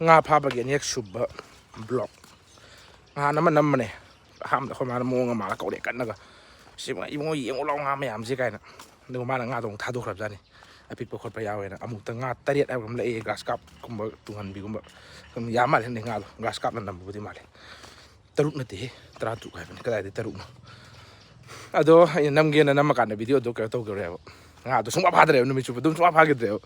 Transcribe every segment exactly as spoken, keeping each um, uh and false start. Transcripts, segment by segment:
ꯉꯥ ꯐꯥꯕꯒꯤ ꯑꯅꯤꯔꯛ ꯁꯨꯕ ꯕ꯭ꯂꯣꯛ꯫ ꯅꯍꯥꯟ ꯑꯃ ꯅꯝꯕꯅꯦ꯫ ꯑꯍꯥꯟꯕꯗ ꯑꯩꯈꯣꯏ ꯃꯥꯅ ꯃꯑꯣꯡ ꯑꯃ ꯃꯥꯜꯂ ꯀꯧꯔꯛꯑꯦ ꯀꯟꯅꯒ, "ꯁꯤ ꯏꯕꯨꯡꯉꯣ, ꯏꯕꯨꯡꯉꯣ, ꯌꯦꯡꯉꯨ ꯂꯥꯎ ꯉꯥ ꯃꯌꯥꯝꯁꯦ" ꯀꯥꯏꯅ꯫ ꯑꯗꯨꯒ ꯃꯥꯅ ꯉꯥꯗꯣ ꯑꯃꯨꯛ ꯊꯥꯗꯣꯛꯈ꯭ꯔꯕꯖꯥꯠꯅꯤ꯫ ꯑꯄꯤꯛꯄ ꯈꯣꯠꯄ ꯌꯥꯎꯋꯦꯅ꯫ ꯑꯃꯨꯛꯇ ꯉꯥ ꯇꯔꯦꯠ ꯍꯥꯏꯕ ꯑꯃ ꯂꯩꯌꯦ, ꯒ꯭ꯔꯥꯁ ꯀꯥꯞꯀꯨꯝꯕ ꯇꯨꯡꯍꯟꯕꯤꯒꯨꯝꯕ꯫ ꯑꯗꯨꯝ ꯌꯥꯝ ꯃꯥꯜꯂꯦ ꯉꯥꯗꯣ, ꯒ꯭ꯔꯥꯁ ꯀꯥꯞꯅ ꯅꯝꯕꯕꯨꯗꯤ ꯃꯥꯜꯂꯦ꯫ ꯇꯔꯨꯛ ꯅꯠꯇꯦꯍꯦ, ꯇꯔꯥ ꯇꯔꯨꯛ ꯍꯥꯏꯕꯅꯤ, ꯀꯗꯥꯏꯗꯩ ꯇꯔꯨꯛꯅꯣ? ꯑꯗꯣ ꯑꯩꯅ ꯅꯝꯒꯦꯅ ꯅꯝꯃꯀꯥꯟꯗ ꯚꯤꯗꯤꯑꯣꯗꯣ ꯀꯩꯅꯣ ꯇꯧꯈ꯭ꯔꯦꯕ, ꯉꯥꯗꯣ ꯁꯨꯡꯐꯥ ꯐꯥꯗ꯭ꯔꯦꯕ, ꯅꯨꯃꯤꯠ ꯆꯨꯞꯄ ꯑꯗꯨꯝ ꯁꯨꯡꯐꯥ ꯐꯥꯈꯤꯗ꯭ꯔꯦꯕ꯫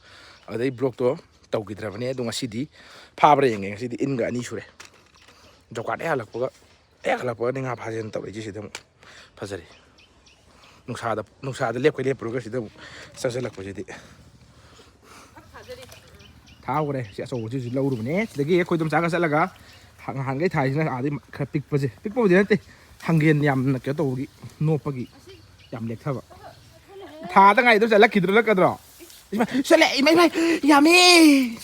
ꯑꯗꯩ ꯕ꯭ꯂꯣꯛꯇꯣ ꯇꯧꯈꯤꯗ꯭ꯔꯕꯅꯦ꯫ ꯑꯗꯣ ꯉꯁꯤꯗꯤ ꯐꯥꯕ꯭ꯔꯥ ꯌꯦꯡꯒꯦ꯫ ꯉꯁꯤꯗꯤ ꯏꯟꯒ ꯑꯅꯤ ꯁꯨꯔꯦ꯫ ꯖꯣꯕ ꯀꯥꯔꯗ ꯍꯦꯛ ꯍꯜꯂꯛꯄꯒ, ꯍꯦꯛ ꯍꯜꯂꯛꯄꯒꯅꯤ ꯉꯥ ꯐꯥꯁꯦꯅ ꯇꯧꯔꯛꯏꯁꯦ꯫ ꯁꯤꯗ ꯑꯃꯨꯛ ꯐꯖꯔꯤ꯫ ꯅꯨꯡꯁꯥꯗ, ꯅꯨꯡꯁꯥꯗ ꯂꯦꯞꯈꯩ ꯂꯦꯞꯄꯨꯔꯒ ꯁꯤꯗ ꯑꯃꯨꯛ ꯆꯪꯁꯤꯜꯂꯛꯄꯁꯤꯗꯤ꯫ ꯊꯥꯍꯧꯈ꯭ꯔꯦ꯫ ꯁꯤ ꯑꯆꯧꯕꯁꯤꯁꯨ ꯂꯧꯔꯨꯕꯅꯦ꯫ ꯁꯤꯗꯒꯤ ꯑꯩꯈꯣꯏ ꯑꯗꯨꯝ ꯆꯥꯒ ꯆꯠꯂꯒ ꯉꯍꯥꯟꯈꯩ ꯊꯥꯏꯁꯤꯅ ꯑꯥꯗꯩ ꯈꯔ ꯄꯤꯛꯄꯁꯦ, ꯄꯤꯛꯄꯕꯨꯗꯤ ꯅꯠꯇꯦ, ꯍꯪꯒꯦꯟ ꯌꯥꯝꯅ ꯀꯩꯅꯣ ꯇꯧꯕꯒꯤ, ꯅꯣꯞꯄꯒꯤ ꯌꯥꯝ ꯂꯦꯛꯊꯕ꯫ ꯊꯥꯗ ꯉꯥꯏꯗꯣ ꯆꯠꯂꯛꯈꯤꯗ꯭ꯔꯣ, ꯂꯛꯀꯗ꯭ꯔꯣ? ꯏꯃꯥ, ꯆꯠꯂꯦ, ꯏꯃꯥ, ꯏꯃꯥ, ꯌꯥꯝꯃꯦ꯫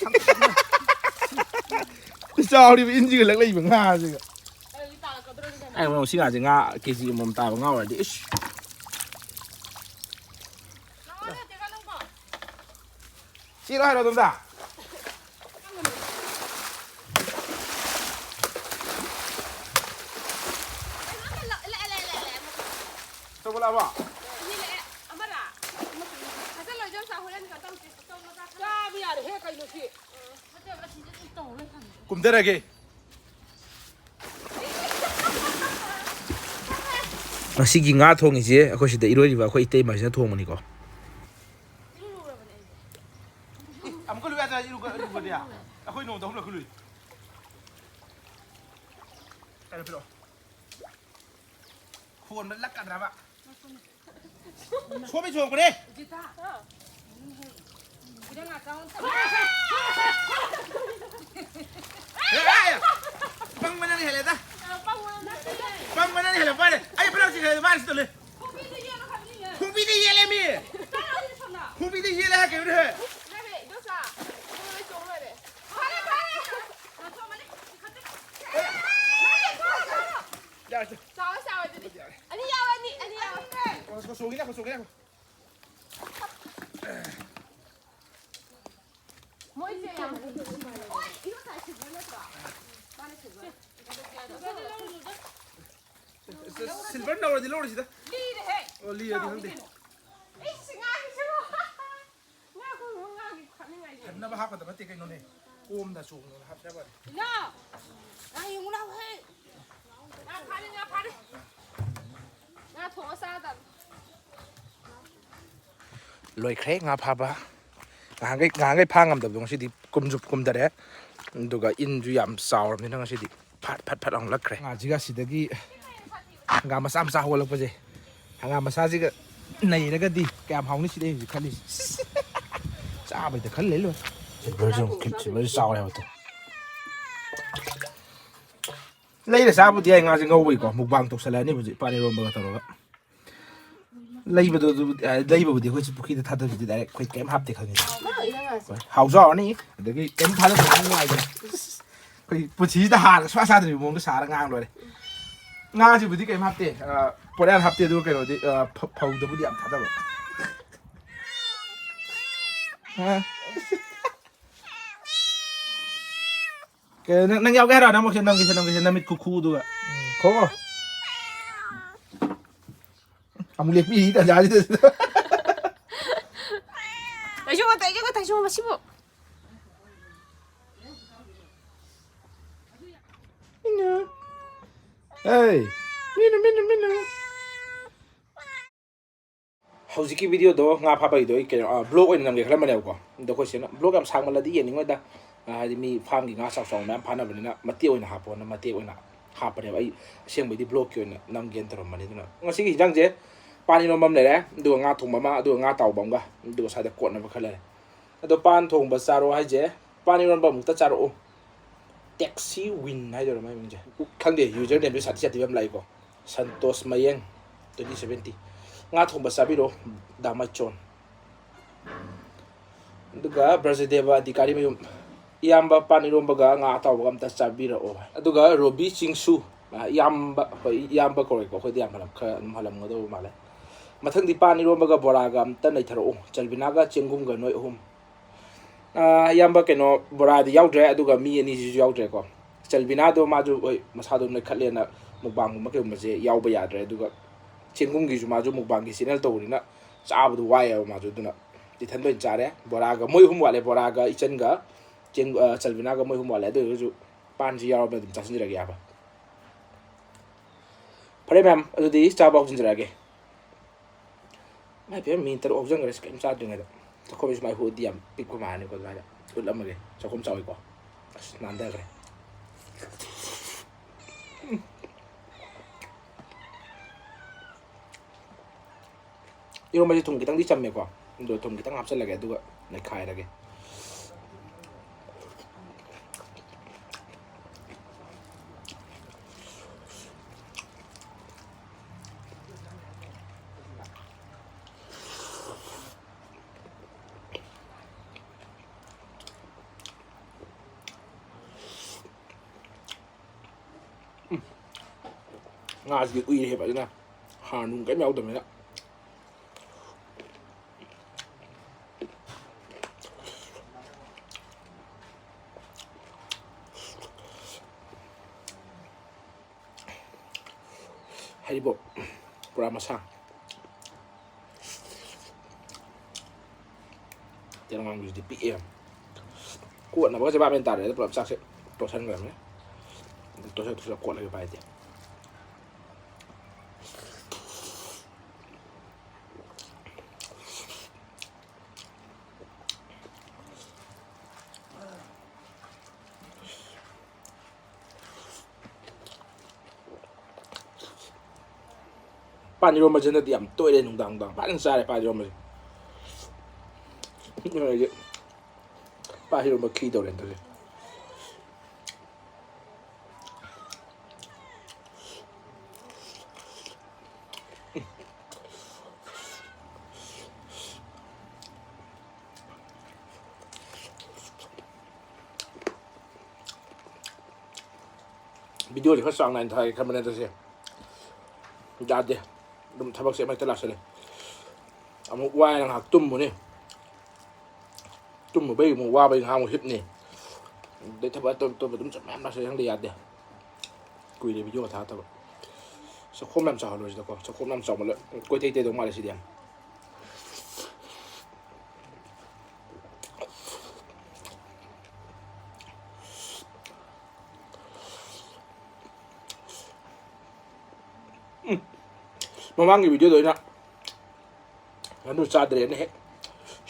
ꯆꯥꯎꯔꯤꯕ ꯏꯟꯁꯤꯒ ꯂꯛꯂꯛꯏꯕ ꯉꯥꯁꯤꯒ꯫ ꯑꯩ ꯁꯤ ꯉꯥꯁꯦ ꯉꯥ ꯀꯦ ꯖꯤ ꯑꯃꯃꯝ ꯇꯥꯕ ꯉꯥ ꯑꯣꯏꯔꯗꯤ ꯏꯁ꯫ ꯆꯦꯜꯂꯣ ꯍꯥꯏꯔꯣ ꯑꯗꯣꯝꯗ꯫ ꯑꯆꯧꯕ ꯂꯥꯛꯑꯕꯣ? ꯆꯥꯕ ꯌꯥꯔꯦꯍꯦ ꯀꯩꯅꯣ ꯁꯤ꯫ ꯀꯨꯝꯊꯔꯒꯦ꯫ ꯉꯁꯤꯒꯤ ꯉꯥ ꯊꯣꯡꯉꯤꯁꯦ ꯑꯩꯈꯣꯏ ꯁꯤꯗ ꯏꯔꯣꯏꯔꯤꯕ ꯑꯩꯈꯣꯏ ꯏꯇꯩꯃꯁꯤꯅ ꯊꯣꯡꯕꯅꯤꯀꯣ꯫ ꯑꯦ, ꯑꯃꯨꯛꯀ ꯂꯨ ꯌꯥꯗ꯭ꯔꯥ? ꯏꯔꯨ-, ꯏꯔꯨꯒꯗꯤ? ꯑꯩꯈꯣꯏ ꯅꯣꯡꯃꯗ ꯑꯍꯨꯝꯂꯛ ꯂꯨꯏ꯫ ꯀꯩꯅꯣ ꯄꯤꯔꯛꯑꯣ꯫ ꯈꯣꯟꯕ ꯂꯛꯀꯗ꯭ꯔꯕ? ꯁꯣꯝꯗ ꯆꯣꯡꯉꯛꯄꯅꯦ꯫ ꯑꯦ, ꯑꯦ, ꯑꯦ꯫ ꯄꯪꯕꯅ ꯍꯦꯜꯂꯦꯗ꯫ ꯄꯪꯕꯅ ꯍꯦꯜꯂꯦ, ꯃꯥꯅꯦ꯫ ꯑꯩ ꯐꯅ ꯍꯧꯖꯤꯛ ꯍꯦꯜꯂꯦ, ꯃꯥꯅ ꯁꯤ ꯇꯧꯂꯦ꯫ ꯈꯣꯡꯕꯤꯗ ꯌꯦꯜꯂꯦ ꯃꯤ꯫ ꯈꯣꯡꯕꯤꯗ ꯌꯦꯜꯂꯦ ꯍꯥꯏ ꯀꯩꯅꯣꯅꯦ ꯍꯦ? ꯐꯔꯦ, ꯐꯔꯦ꯫ ꯌꯥꯔꯦ, ꯆꯦ꯫ ꯆꯥꯎꯔꯦ, ꯆꯥꯎꯔꯦ ꯑꯗꯨꯗꯤ꯫ ꯌꯥꯔꯦ꯫ ꯑꯅꯤ ꯌꯥꯎꯔꯦ, ꯑꯅꯤ, ꯑꯅꯤ ꯌꯥꯎꯔꯦ꯫ ꯉꯥꯏꯈꯣ, ꯉꯥꯏꯈꯣ, ꯆꯣꯡꯈꯤꯅꯦ, ꯉꯥꯏꯈꯣ, ꯆꯣꯡꯈꯤꯅꯦ, ꯉꯥꯏꯈꯣ꯫ ꯃꯣꯏ ꯁꯤꯜꯚꯔ ꯂꯧꯔꯗꯤ ꯂꯧꯔꯁꯤꯗ꯫ ꯑꯣ, ꯂꯤꯔꯗꯤ ꯈꯪꯗꯦ꯫ ꯊꯟꯅꯕ ꯍꯥꯞꯀꯗꯕ ꯅꯠꯇꯦ ꯀꯩꯅꯣꯅꯦ꯫ ꯀꯣꯝꯗ ꯆꯣꯡꯗꯅ ꯍꯥꯞꯆꯕꯅꯤ꯫ ꯏꯅꯥꯎ! ꯉꯥ ꯌꯦꯡꯉꯨ ꯂꯥꯎꯍꯦ! ꯉꯥ ꯐꯥꯔꯦ, ꯉꯥ ꯐꯥꯔꯦ! ꯉꯥ ꯊꯣꯡꯉ ꯆꯥꯗꯕꯅꯤ꯫ ꯂꯣꯏꯈ꯭ꯔꯦ ꯉꯥ ꯐꯥꯕ꯫ ꯉꯍꯥꯟꯈꯩ, ꯉꯍꯥꯟꯈꯩ ꯐꯥ ꯉꯝꯗꯕꯗꯣ ꯉꯁꯤꯗꯤ ꯀꯨꯝꯁꯨ ꯀꯨꯝꯗꯔꯦ꯫ ꯑꯗꯨꯒ ꯏꯟꯁꯨ ꯌꯥꯝ ꯆꯥꯎꯔꯕꯅꯤꯅ ꯉꯁꯤꯗꯤ ꯐꯠ ꯐꯠ ꯐꯠ ꯑꯃꯨꯛ ꯂꯛꯈ꯭ꯔꯦ꯫ ꯉꯥꯁꯤꯒ ꯁꯤꯗꯒꯤ ꯍꯪꯒꯥꯝ ꯃꯆꯥ ꯃꯆꯥ ꯍꯧꯒꯠꯂꯛꯄꯁꯦ, ꯍꯪꯒꯥꯝ ꯃꯆꯥꯁꯤꯒ ꯅꯩꯔꯒꯗꯤ ꯀꯌꯥꯝ ꯍꯥꯎꯅꯤ ꯁꯤꯗ ꯑꯩ ꯍꯧꯖꯤꯛ ꯈꯜꯂꯤꯁꯦ꯫ ꯆꯥꯕꯩꯗ ꯈꯜ ꯂꯩ ꯂꯣꯏꯔꯦ꯫ ꯁꯤꯜꯚꯔꯁꯨ ꯑꯃꯨꯛ ꯈꯤꯞ-, ꯁꯤꯜꯚꯔꯁꯨ ꯆꯥꯎꯔꯦ ꯍꯥꯏꯕꯗꯣ꯫ ꯂꯩꯔ ꯆꯥꯕꯨꯗꯤ ꯌꯥꯏ, ꯉꯥꯁꯦ ꯉꯧꯕꯩꯀꯣ꯫ ꯃꯨꯛꯕꯥꯡ ꯇꯧꯁꯜꯂꯛꯑꯅꯤ ꯍꯧꯖꯤꯛ ꯄꯥꯟ ꯏꯔꯣꯝꯕꯒ ꯇꯧꯔꯒ꯫ ꯂꯩꯕꯗꯣ ꯑꯗꯨꯕꯨꯗꯤ, ꯑ, ꯂꯩꯕꯕꯨꯗꯤ ꯑꯩꯈꯣꯏꯁꯨ ꯄꯨꯈ꯭ꯔꯤꯗ ꯊꯥꯗꯕꯗꯤ ꯗꯥꯏꯔꯦꯛ ꯑꯩꯈꯣꯏ ꯀꯩꯝ ꯍꯥꯞꯇꯦ ꯈꯪꯉꯤꯗ꯫ ꯍꯣꯏ, ꯍꯥꯎꯁꯨ ꯍꯥꯎꯔꯅꯤ, ꯑꯗꯒꯤ ꯀꯩꯝ ꯊꯥꯗꯕꯁꯨ ꯅꯨꯡꯉꯥꯏꯗꯅ꯫ ꯑꯩꯈꯣꯏ ꯄꯨꯟꯁꯤꯁꯤꯗ ꯍꯥꯔꯒ ꯁꯨꯡꯆꯥ ꯆꯥꯗ꯭ꯔꯤꯕ ꯃꯑꯣꯡꯗ ꯁꯥꯔ ꯉꯥꯡ ꯂꯣꯏꯔꯦ꯫ ꯉꯥꯁꯤꯕꯨꯗꯤ ꯀꯩꯝ ꯍꯥꯞꯇꯦ, ꯑ, ꯄꯣꯠꯌꯥꯟ ꯍꯥꯞꯇꯦ, ꯑꯗꯨꯒ ꯀꯩꯅꯣꯗꯤ, ꯑ, ꯐ-, ꯐꯧꯗꯕꯨꯗꯤ ꯌꯥꯝ ꯊꯥꯗꯕ꯫ ꯑ꯫ ꯀꯩꯅꯣ, ꯅꯪ, ꯅꯪ ꯌꯥꯎꯒꯦ ꯍꯥꯏꯔꯣ? ꯅꯪꯃꯛꯁꯦ ꯅꯝꯒꯦꯁꯦ, ꯅꯝꯒꯦꯁꯦ, ꯅꯃꯤꯠ ꯈꯨꯈꯨꯗꯨꯒ꯫ ꯎꯝ, ꯈꯣ꯫ ꯑꯃꯨꯛ ꯂꯦꯞꯄꯤ, ꯇꯟꯖꯥꯁꯤꯗ꯫ ꯇꯩꯁꯣ, ꯇꯩꯁꯣ, ꯇꯩꯁꯣ, ꯃꯁꯤꯕꯨ꯫ ꯃꯤꯅꯨ꯫ ꯑꯦ, ꯃꯤꯅꯨ, ꯃꯤꯅꯨ, ꯃꯤꯅꯨ꯫ ꯍꯧꯖꯤꯛꯀꯤ ꯚꯤꯗꯤꯑꯣꯗꯣ, ꯉꯥ ꯐꯥꯕꯒꯤꯗꯣ, ꯑꯩ ꯀꯩꯅꯣ, ꯑ, ꯕ꯭ꯂꯣꯒ ꯑꯣꯏꯅ ꯅꯝꯒꯦ ꯈꯜꯂꯝꯕꯅꯦꯕꯀꯣ꯫ ꯑꯗꯣ ꯑꯩꯈꯣꯏ ꯆꯦꯅ, "ꯕ꯭ꯂꯣꯒ ꯌꯥꯝ ꯁꯥꯡꯃꯜꯂꯗꯤ ꯌꯦꯡꯅꯤꯡꯉꯣꯏꯗ, ꯑ, ꯍꯥꯏꯗꯤ ꯃꯤ ꯐꯥꯝꯒꯤ ꯉꯥ ꯆꯥꯎ ꯆꯥꯎ ꯃꯌꯥꯝ ꯐꯥꯅꯕꯅꯤꯅ ꯃꯇꯦꯛ ꯑꯣꯏꯅ ꯍꯥꯞꯄꯣꯅ" ꯃꯇꯦꯛ ꯑꯣꯏꯅ ꯍꯥꯞꯄꯅꯦꯕ꯫ ꯑꯩ ꯑꯁꯦꯡꯕꯩꯗꯤ ꯕ꯭ꯂꯣꯒꯀꯤ ꯑꯣꯏꯅ ꯅꯝꯒꯦꯅ ꯇꯧꯔꯝꯕꯅꯤ꯫ ꯑꯗꯨꯅ ꯉꯁꯤꯒꯤ ꯍꯤꯟꯖꯥꯡꯁꯦ ꯄꯥꯟ ꯏꯔꯣꯝꯕ ꯑꯃ ꯂꯩꯔꯦ, ꯑꯗꯨꯒ ꯉꯥ ꯊꯣꯡꯕ ꯑꯃ, ꯑꯗꯨꯒ ꯉꯥ ꯇꯥꯎꯕ ꯑꯃꯒ, ꯑꯗꯨꯒ ꯁ꯭ꯋꯥꯏꯗ ꯀꯣꯠꯅꯕ ꯈꯔ ꯂꯩꯔꯦ꯫ ꯑꯗꯣ ꯄꯥꯟ ꯊꯣꯡꯕ ꯆꯥꯔꯣ ꯍꯥꯏꯁꯦ, ꯄꯥꯟ ꯏꯔꯣꯟꯕ ꯑꯃꯨꯛꯇ ꯆꯥꯔꯛꯑꯣ꯫ ꯇꯦꯛꯁꯤ ꯋꯤꯟ ꯍꯥꯏꯗꯣꯏꯔꯥ ꯃꯥꯏ ꯃꯤꯡꯁꯦ? ꯈꯪꯗꯦ, ꯌꯨꯖꯔ ꯅꯦꯝꯗꯤ ꯁꯥꯊꯤ ꯁꯥꯊꯤꯕ ꯌꯥꯝ ꯂꯥꯛꯏꯀꯣ꯫ ꯁꯟꯇꯣꯁ ꯃꯌꯦꯡ, twenty seventy꯫ ꯉꯥ ꯊꯣꯡꯕ ꯆꯥꯕꯤꯔꯣ, ꯗꯥ ꯃꯥꯏꯆꯣꯟ꯫ ꯑꯗꯨꯒ ꯕ꯭ꯔꯖꯗꯦꯕ ꯑꯙꯤꯀꯥꯔꯤ ꯃꯌꯨꯝ, ꯏꯌꯥꯝꯕ ꯄꯥꯟ ꯏꯔꯣꯝꯕꯒ ꯉꯥ ꯑꯇꯥꯎꯕꯒ ꯑꯝꯇ ꯆꯥꯕꯤꯔꯛꯑꯣ꯫ ꯑꯗꯨꯒ ꯔꯣꯕꯤ ꯆꯤꯡꯁꯨ, ꯑ, ꯏꯌꯥꯝꯕ, ꯍꯣꯏ, ꯏꯌꯥꯝꯕ ꯀꯧꯔꯦꯀꯣ, ꯑꯩꯈꯣꯏꯗꯤ ꯌꯥꯝ ꯍꯜꯂꯝ-, ꯈꯔ ꯑꯗꯨꯝ ꯍꯜꯂꯝꯒꯗꯧꯕ ꯃꯥꯜꯂꯦ꯫ ꯃꯊꯪꯗꯤ ꯄꯥꯟ ꯏꯔꯣꯝꯕꯒ ꯕꯣꯔꯥꯒ ꯑꯝꯇ ꯅꯩꯊꯔꯛꯑꯣ, ꯆꯜꯕꯤꯅꯥꯒ ꯆꯦꯡꯒꯨꯝꯒ ꯅꯣꯏ ꯑꯍꯨꯝ꯫ ꯑ, ꯏꯌꯥꯝꯕ, ꯀꯩꯅꯣ, ꯕꯣꯔꯥꯗꯤ ꯌꯥꯎꯗ꯭ꯔꯦ, ꯑꯗꯨꯒ ꯃꯤ ꯑꯅꯤꯁꯤꯁꯨ ꯌꯥꯎꯗ꯭ꯔꯦꯀꯣ꯫ ꯆꯜꯕꯤꯅꯥꯗꯣ ꯃꯥꯁꯨ, ꯍꯣꯏ, ꯃꯁꯥꯗꯣ ꯅꯣꯏꯈꯠꯂꯦꯅ ꯃꯨꯛꯕꯥꯡꯒꯨꯝꯕ ꯀꯩꯒꯨꯝꯕꯁꯦ ꯌꯥꯎꯕ ꯌꯥꯗ꯭ꯔꯦ, ꯑꯗꯨꯒ ꯆꯦꯡꯒꯨꯝꯒꯤꯁꯨ ꯃꯥꯁꯨ ꯃꯨꯛꯕꯥꯡꯒꯤ ꯆꯦꯅꯦꯜ ꯇꯧꯕꯅꯤꯅ ꯆꯥꯕꯗꯣ ꯋꯥꯏꯑꯦꯕ ꯃꯥꯁꯨ, ꯑꯗꯨꯅ ꯏꯊꯟꯗ ꯑꯣꯏꯅ ꯆꯥꯔꯦ꯫ ꯕꯣꯔꯥꯒ ꯃꯣꯏ ꯑꯍꯨꯝ ꯋꯥꯠꯂꯦ, ꯕꯣꯔꯥꯒ ꯏꯆꯟꯒ ꯆꯦꯡ-, ꯑ, ꯆꯜꯕꯤꯅꯥꯒ ꯃꯣꯏ ꯑꯍꯨꯝ ꯋꯥꯠꯂꯦ꯫ ꯑꯗꯨ ꯑꯣꯏꯔꯒꯁꯨ ꯄꯥꯟꯁꯤ ꯌꯥꯎꯔꯕꯅꯤꯅ ꯑꯗꯨꯝ ꯆꯥꯁꯤꯟꯖꯔꯒꯦ, ꯏꯌꯥꯝꯕ꯫ ꯐꯔꯦ ꯃꯌꯥꯝ, ꯑꯗꯨꯗꯤ ꯆꯥꯕ ꯍꯧꯖꯤꯟꯖꯔꯛꯑꯒꯦ꯫ ꯃꯥꯏ ꯄꯦꯝ, ꯃꯤꯅꯤꯠ ꯇꯔꯨꯛ ꯍꯧꯖꯤꯟꯈ꯭ꯔꯦ ꯀꯩꯝ ꯆꯥꯗ꯭ꯔꯤꯉꯩꯗ꯫ ꯆꯥꯛꯈꯨꯝꯁꯤ ꯁꯨꯃꯥꯏ ꯍꯨꯗꯤ ꯌꯥꯝ ꯄꯤꯛꯄ ꯃꯥꯜꯂꯅꯤꯀꯣ, ꯑꯗꯨꯃꯥꯏꯅ ꯎꯠꯂꯝꯃꯒꯦ꯫ ꯆꯥꯛꯈꯨꯝ ꯆꯥꯎꯏꯀꯣ꯫ ꯑꯁ, ꯅꯥꯟꯊꯈ꯭ꯔꯦ꯫ ꯏꯔꯣꯝꯕꯁꯦ ꯊꯨꯝ ꯈꯤꯇꯪꯗꯤ ꯆꯝꯃꯦꯀꯣ, ꯑꯗꯣ ꯊꯨꯝ ꯈꯤꯇꯪ ꯍꯥꯞꯆꯤꯜꯂꯒꯦ, ꯑꯗꯨꯒ ꯅꯩꯈꯥꯏꯔꯒꯦ꯫ ꯎꯝ꯫ ꯉꯥꯁꯤꯗꯤ ꯎꯏꯔꯦ ꯐꯖꯅ, ꯍꯥꯔ ꯅꯨꯡ ꯀꯔꯤꯝ ꯌꯥꯎꯗꯕꯅꯤꯅ꯫ ꯍꯩꯔꯤꯕꯣꯞ ꯄꯨꯔꯥ ꯃꯁꯥ꯫ ꯇꯦꯅꯋꯥꯡꯕꯤꯁꯤꯗꯤ ꯄꯤꯛꯑꯦ꯫ ꯀꯣꯠꯅꯕꯒꯁꯦ ꯚꯥꯞ ꯃꯦꯟ ꯇꯥꯗ꯭ꯔꯦꯗ, ꯄꯨꯂꯞ ꯆꯥꯛꯁꯦ ꯇꯣꯠꯁꯟꯈ꯭ꯔꯕꯅꯦ꯫ ꯇꯣꯠꯁꯜ-, ꯇꯣꯠꯁꯜꯂ ꯀꯣꯠꯂꯒꯦ ꯚꯥꯏꯗꯤ꯫ ꯄꯥꯟ ꯏꯔꯣꯝꯕꯁꯤꯅꯗꯤ ꯌꯥꯝ ꯇꯣꯏꯔꯦ, ꯅꯨꯡꯗꯥꯡ ꯅꯨꯡꯗꯥꯡ ꯐꯖꯅ ꯆꯥꯔꯦ ꯄꯥꯟ ꯏꯔꯣꯝꯕꯁꯦ꯫ ꯑꯗꯨꯅ ꯑꯩꯗꯤ ꯄꯥꯟ ꯏꯔꯣꯝꯕ ꯈꯤ ꯇꯧꯔꯦ ꯍꯟꯗꯛꯁꯦ꯫ ꯚꯤꯗꯤꯑꯣꯁꯦ ꯈꯔ ꯆꯥꯡ ꯅꯥꯏꯅ ꯊꯥꯒꯦ ꯈꯟꯕꯅꯦ ꯍꯟꯗꯛꯁꯦ꯫ ꯌꯥꯗꯦ꯫ ꯑꯗꯨꯝ ꯊꯕꯛꯁꯦ ꯑꯃ ꯍꯦꯛꯇ ꯂꯥꯛꯁꯜꯂꯦ꯫ ꯑꯃꯨꯛ ꯋꯥꯏꯅ ꯉꯥꯏꯍꯥꯛ ꯇꯨꯝꯃꯨꯅꯤ꯫ ꯇꯨꯝꯃꯨ ꯑꯩꯈꯣꯏ ꯑꯃꯨꯛ ꯋꯥꯕꯩ ꯉꯥꯏꯍꯥꯛ ꯑꯃꯨꯛ ꯍꯤꯞꯅꯤ꯫ ꯑꯗꯩ ꯊꯕꯛ ꯑꯇꯣꯞ ꯑꯇꯣꯞꯄ ꯑꯗꯨꯝ ꯆꯠ ꯃꯌꯥꯝ ꯂꯥꯛꯁꯜꯂꯦ, ꯈꯪꯗꯦ, ꯌꯥꯗꯦ꯫ ꯀꯨꯏꯔꯦ ꯚꯤꯗꯤꯑꯣ ꯊꯥꯗꯕ꯫ ꯆꯥꯛꯈꯣꯝ ꯌꯥꯝ ꯆꯥꯎꯍꯜꯂꯣꯏꯁꯤꯗꯀꯣ, ꯆꯥꯛꯈꯣꯝ ꯌꯥꯝ ꯆꯥꯎꯃꯜꯂꯦ꯫ ꯀꯣꯏꯊꯩ ꯇꯩꯗꯧ ꯃꯥꯜꯂꯦ ꯁꯤꯗꯤ꯫ ꯃꯃꯥꯡꯒꯤ ꯚꯤꯗꯤꯑꯣꯗ ꯑꯩꯅ ꯉꯥꯅꯨ ꯆꯥꯗ꯭ꯔꯦꯅ ꯍꯦꯛ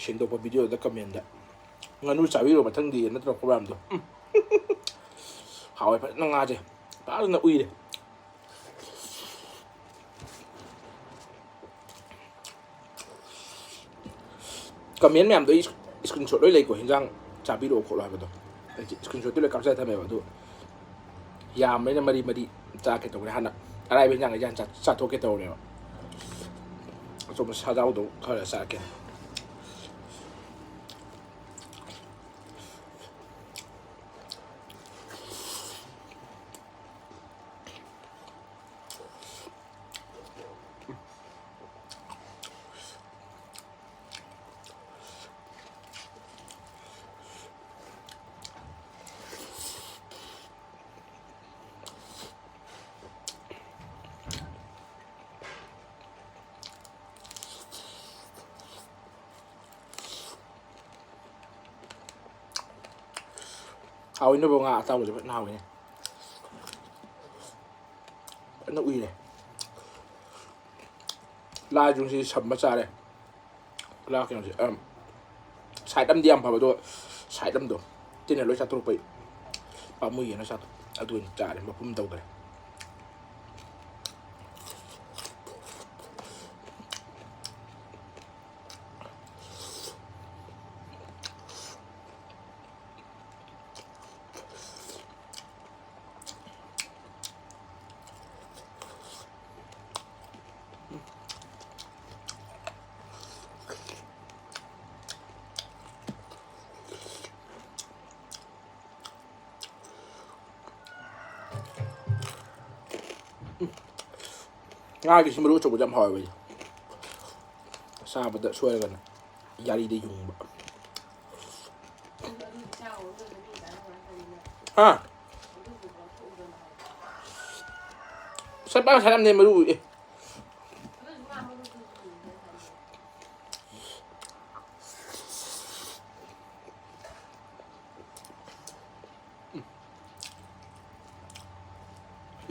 ꯁꯦꯡꯗꯣꯛꯄ ꯚꯤꯗꯤꯑꯣꯗ ꯀꯃꯦꯟꯗ, "ꯉꯥꯅꯨ ꯆꯥꯕꯤꯔꯣ ꯃꯊꯪꯗꯤ" ꯅꯠꯇ꯭ꯔꯣ ꯄ꯭ꯔꯣꯒ꯭ꯔꯥꯝꯗꯣ? ꯎꯝ꯫ ꯍꯥꯎꯋꯦ ꯐꯖꯅ, ꯉꯥꯁꯦ ꯐꯖꯅ ꯎꯏꯔꯦ꯫ ꯀꯃꯦꯟ ꯃꯌꯥꯝꯗꯣ ꯑꯩ screenshot ꯂꯣꯏ ꯂꯩꯀꯣ, ꯍꯤꯟꯖꯥꯡ ꯆꯥꯕꯤꯔꯛꯑꯣ ꯈꯣꯠꯂꯣ ꯍꯥꯏꯕꯗꯣ꯫ ꯑꯩ screenshotꯇꯤ ꯂꯣꯏ ꯀꯥꯞꯆꯔ ꯊꯝꯃꯦꯕ꯫ ꯑꯗꯨ ꯌꯥꯝꯕꯅꯤꯅ ꯃꯔꯤ ꯃꯔꯤ ꯆꯥꯒꯦ ꯇꯧꯕꯅꯦ꯫ ꯍꯥꯟꯅ ꯑꯔꯥꯏꯕ ꯍꯤꯟꯖꯥꯡ ꯑꯩꯁꯦ ꯍꯥꯟꯅ ꯆꯥ-, ꯆꯥꯊꯣꯛꯀꯦ ꯇꯧꯕꯅꯦꯕ꯫ ꯑꯆꯧꯕ ꯁꯥꯖꯥꯎꯗꯣ ꯈꯔ ꯆꯥꯔꯛꯀꯦ꯫ ꯍꯥꯎꯋꯤꯅꯦ ꯕ꯭ꯔꯣ, ꯉꯥ ꯑꯇꯥꯎꯕꯁꯦ ꯐꯖꯅ ꯍꯥꯎꯋꯤꯅꯦ꯫ ꯐꯖꯅ ꯎꯏꯔꯦ꯫ ꯂꯥꯁꯤꯡꯁꯤ ꯁꯝꯕ ꯆꯥꯔꯦ꯫ ꯂꯥ ꯀꯩꯅꯣꯁꯦ, ꯑꯝ, side ꯑꯃꯗꯤ ꯌꯥꯝ ꯐꯕ, ꯑꯗꯣ side ꯑꯃꯗꯣ ꯇꯤꯟꯅ ꯂꯣꯏ ꯆꯥꯊꯣꯔꯛꯄꯩ ꯄꯥꯝꯃꯨꯏꯌꯦꯅ ꯆꯥꯊꯣꯛ-, ꯑꯗꯨ ꯑꯣꯏꯅ ꯆꯥꯔꯦ, ꯃꯄꯨꯝ ꯇꯧꯗ꯭ꯔꯦ꯫ ꯉꯥꯒꯤꯁꯤ ꯃꯔꯨ ꯑꯆꯧꯕꯁꯦ ꯌꯥꯝ ꯍꯥꯎꯋꯦꯕ ꯑꯩꯁꯦ꯫ ꯆꯥꯕꯗ ꯁꯣꯏꯔꯒꯅ ꯌꯥꯔꯤꯗ ꯌꯨꯡꯕ꯫ ꯍꯥ? ꯁꯠ ꯄꯥꯏ ꯁꯥꯟꯅꯝꯅꯦ ꯃꯔꯨ ꯑꯦ꯫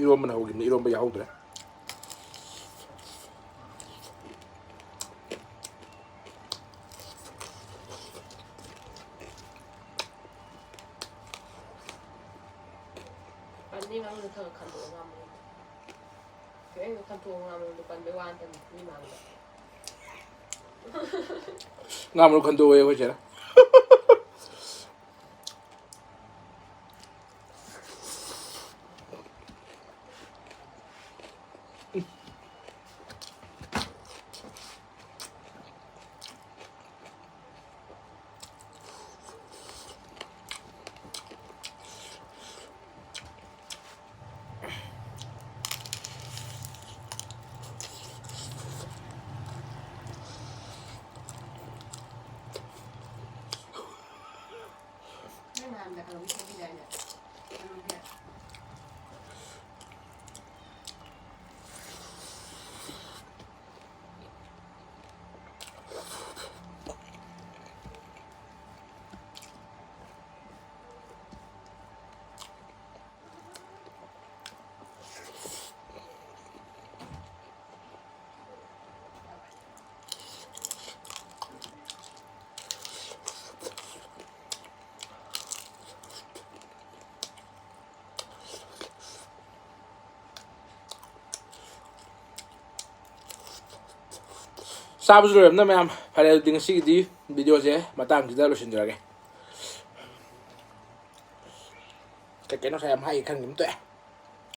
ꯏꯔꯣꯝꯕꯅ ꯍꯧꯈꯤꯕꯅꯤ, ꯏꯔꯣꯝꯕ ꯌꯥꯍꯧꯗ꯭ꯔꯦ꯫ ꯄꯟꯅꯤ ꯃꯃꯤꯡꯗꯣ ꯈꯔ ꯈꯟꯗꯣꯛꯑꯣ ꯉꯥꯡꯕꯗꯣ꯫ ꯀꯔꯤꯝꯇ ꯈꯟꯗꯣꯛꯑꯣ ꯉꯥꯡꯕꯗꯣ ꯄꯟꯕꯩ ꯋꯥ ꯅꯠꯇꯕꯅꯤ ꯃꯤ ꯃꯥꯡꯗ꯫ ꯉꯥꯡꯕꯗꯣ ꯈꯟꯗꯣꯛꯑꯣꯌꯦ ꯑꯩꯈꯣꯏ ꯆꯦꯅ꯫ ꯅꯪ ꯅꯍꯥꯟꯗ ꯀꯩꯅꯣꯝ ꯁꯦꯝꯈꯤꯗꯥꯏꯅꯦ? ꯀꯩꯅꯣꯒꯤ꯫ ꯆꯥꯕꯁꯨ ꯂꯣꯏꯔꯕꯅ ꯃꯌꯥꯝ꯫ ꯐꯔꯦ, ꯑꯗꯨꯗꯤ ꯉꯁꯤꯒꯤꯗꯤ ꯚꯤꯗꯤꯑꯣꯁꯦ ꯃꯇꯥꯡꯁꯤꯗ ꯂꯣꯏꯁꯤꯟꯖꯔꯒꯦ꯫ ꯀꯩ ꯀꯩꯅꯣ ꯉꯁꯥꯏ ꯌꯥꯝ ꯍꯥꯏꯒꯦ ꯈꯟꯈꯤꯕ ꯇꯣꯛꯑꯦ꯫